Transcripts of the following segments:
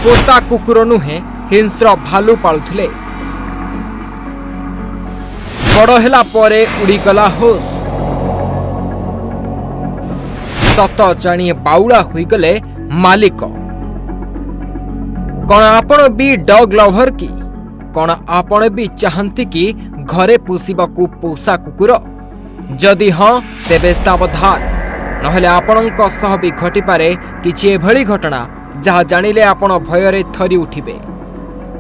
ପୋଷା କୁକୁର ନୁହେଁ, ହିଂସ୍ର ଭାଲୁ ପାଳୁଥିଲେ। ବଡ଼ ହେଲା ପରେ ଉଡ଼ିଗଲା ହୋସ୍। ସତ ଜାଣି ବାଉଳା ହୋଇଗଲେ ମାଲିକ। କଣ ଆପଣ ବି ଡଗ୍ ଲଭର କି? କଣ ଆପଣ ବି ଚାହାନ୍ତି କି ଘରେ ପୋଷିବାକୁ ପୋଷା କୁକୁର? ଯଦି ହଁ, ତେବେ ସାବଧାନ, ନହେଲେ ଆପଣଙ୍କ ସହ ବି ଘଟିପାରେ କିଛି ଏଭଳି ଘଟଣା, ଯାହା ଜାଣିଲେ ଆପଣ ଭୟରେ ଥରି ଉଠିବେ।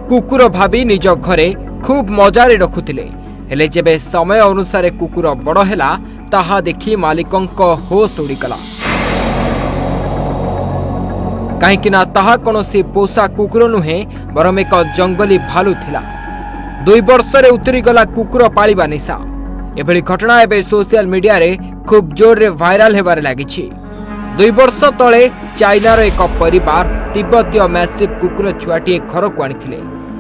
କୁକୁର ଭାବି ନିଜ ଘରେ ଖୁବ୍ ମଜାରେ ରଖୁଥିଲେ। ହେଲେ ଯେବେ ସମୟ ଅନୁସାରେ କୁକୁର ବଡ଼ ହେଲା, ତାହା ଦେଖି ମାଲିକଙ୍କ ହୋସ୍ ଉଡ଼ିଗଲା। କାହିଁକି ନା ତାହା କୌଣସି ପୋଷା କୁକୁର ନୁହେଁ, ବରଂ ଏକ ଜଙ୍ଗଲୀ ଭାଲୁ ଥିଲା। 2 ବର୍ଷରେ ଉତୁରିଗଲା କୁକୁର ପାଳିବା ନିଶା। ଏଭଳି ଘଟଣା ଏବେ ସୋସିଆଲ ମିଡିଆରେ ଖୁବ୍ ଜୋରରେ ଭାଇରାଲ ହେବାରେ ଲାଗିଛି। 2 ବର୍ଷ ତଳେ ଚାଇନାର ଏକ ପରିବାର ତିବ୍ବତୀୟ ମ୍ୟାଷ୍ଟିଫ୍ କୁକୁର ଛୁଆଟିଏ ଘରକୁ ଆଣିଥିଲେ।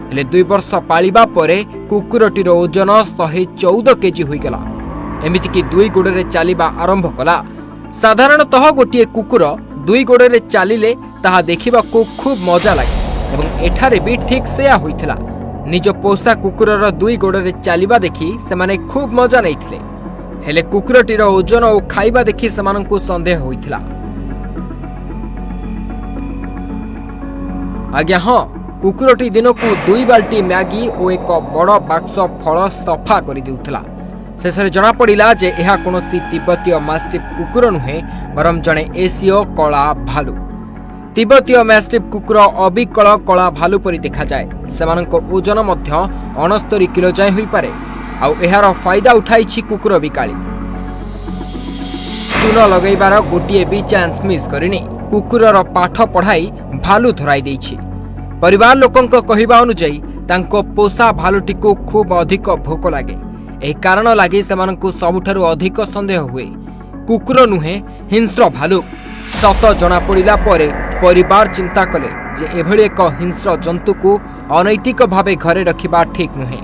ହେଲେ 2 ବର୍ଷ ପାଳିବା ପରେ କୁକୁରଟିର ଓଜନ 114 କେଜି ହୋଇଗଲା। ଏମିତିକି ଦୁଇ ଗୋଡ଼ରେ ଚାଲିବା ଆରମ୍ଭ କଲା। ସାଧାରଣତଃ ଗୋଟିଏ କୁକୁର ଦୁଇ ଗୋଡ଼ରେ ଚାଲିଲେ ତାହା ଦେଖିବାକୁ ଖୁବ୍ ମଜା ଲାଗେ ଏବଂ ଏଠାରେ ବି ଠିକ୍ ସେୟା ହୋଇଥିଲା। ନିଜ ପୋଷା କୁକୁରର ଦୁଇ ଗୋଡ଼ରେ ଚାଲିବା ଦେଖି ସେମାନେ ଖୁବ୍ ମଜା ନେଇଥିଲେ। ହେଲେ କୁକୁରଟିର ଓଜନ ଓ ଖାଇବା ଦେଖି ସେମାନଙ୍କୁ ସନ୍ଦେହ ହୋଇଥିଲା। ଆଜ୍ଞା ହଁ, କୁକୁରଟି ଦିନକୁ 2 ବାଲ୍ଟି ମ୍ୟାଗି ଓ ଏକ ବଡ଼ ବାକ୍ସ ଫଳ ସଫା କରିଦେଉଥିଲା। ଶେଷରେ ଜଣାପଡ଼ିଲା ଯେ ଏହା କୌଣସି ତିବ୍ବତୀୟ ମାଷ୍ଟିଫ୍ କୁକୁର ନୁହେଁ, ବରଂ ଜଣେ ଏସୀୟ କଳା ଭାଲୁ। ତିବ୍ବତୀୟ ମ୍ୟାଷ୍ଟିଫ୍ କୁକୁର ଅବିକଳ କଳା ଭାଲୁ ପରି ଦେଖାଯାଏ। ସେମାନଙ୍କ ଓଜନ ମଧ୍ୟ 69 କିଲୋ ଯାଏଁ ହୋଇପାରେ। ଆଉ ଏହାର ଫାଇଦା ଉଠାଇଛି କୁକୁର ବିକାଳି। ଚୂନ ଲଗାଇବାର ଗୋଟିଏ ବି ଚାନ୍ସ ମିସ୍ କରିନି। କୁକୁରର ପାଠ ପଢ଼ାଇ ଭାଲୁ ଧରାଇ ଦେଇଛି। ପରିବାର ଲୋକଙ୍କ କହିବା ଅନୁଯାୟୀ, ତାଙ୍କ ପୋଷା ଭାଲୁଟିକୁ ଖୁବ୍ ଅଧିକ ଭୋକ ଲାଗେ। ଏହି କାରଣ ଲାଗି ସେମାନଙ୍କୁ ସବୁଠାରୁ ଅଧିକ ସନ୍ଦେହ ହୁଏ, କୁକୁର ନୁହେଁ, ହିଂସ୍ର ଭାଲୁ। ସତ ଜଣାପଡ଼ିଲା ପରେ ପରିବାର ଚିନ୍ତା କଲେ ଯେ ଏଭଳି ଏକ ହିଂସ୍ର ଜନ୍ତୁକୁ ଅନୈତିକ ଭାବେ ଘରେ ରଖିବା ଠିକ୍ ନୁହେଁ।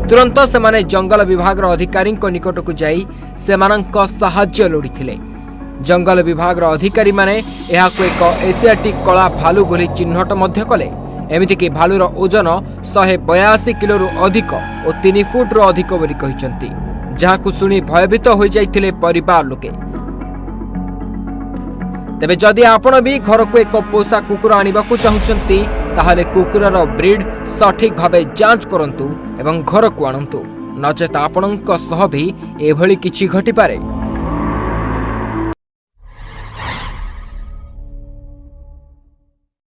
ତୁରନ୍ତ ସେମାନେ ଜଙ୍ଗଲ ବିଭାଗର ଅଧିକାରୀଙ୍କ ନିକଟକୁ ଯାଇ ସେମାନଙ୍କ ସାହାଯ୍ୟ ଲୋଡ଼ିଥିଲେ। ଜଙ୍ଗଲ ବିଭାଗର ଅଧିକାରୀମାନେ ଏହାକୁ ଏକ ଏସିଆଟିକ୍ କଳା ଭାଲୁ ବୋଲି ଚିହ୍ନଟ ମଧ୍ୟ କଲେ। ଏମିତିକି ଭାଲୁର ଓଜନ 182 କିଲୋରୁ ଅଧିକ ଓ 3 ଫୁଟରୁ ଅଧିକ ବୋଲି କହିଛନ୍ତି, ଯାହାକୁ ଶୁଣି ଭୟଭୀତ ହୋଇଯାଇଥିଲେ ପରିବାର ଲୋକେ। ତେବେ ଯଦି ଆପଣ ବି ଘରକୁ ଏକ ପୋଷା କୁକୁର ଆଣିବାକୁ ଚାହୁଁଛନ୍ତି, ତାହେଲେ କୁକୁରର ବ୍ରିଡ୍ ସଠିକ୍ ଭାବେ ଯାଞ୍ଚ କରନ୍ତୁ ଏବଂ ଘରକୁ ଆଣନ୍ତୁ, ନଚେତ ଆପଣଙ୍କ ସହ ବି ଏଭଳି କିଛି ଘଟିପାରେ।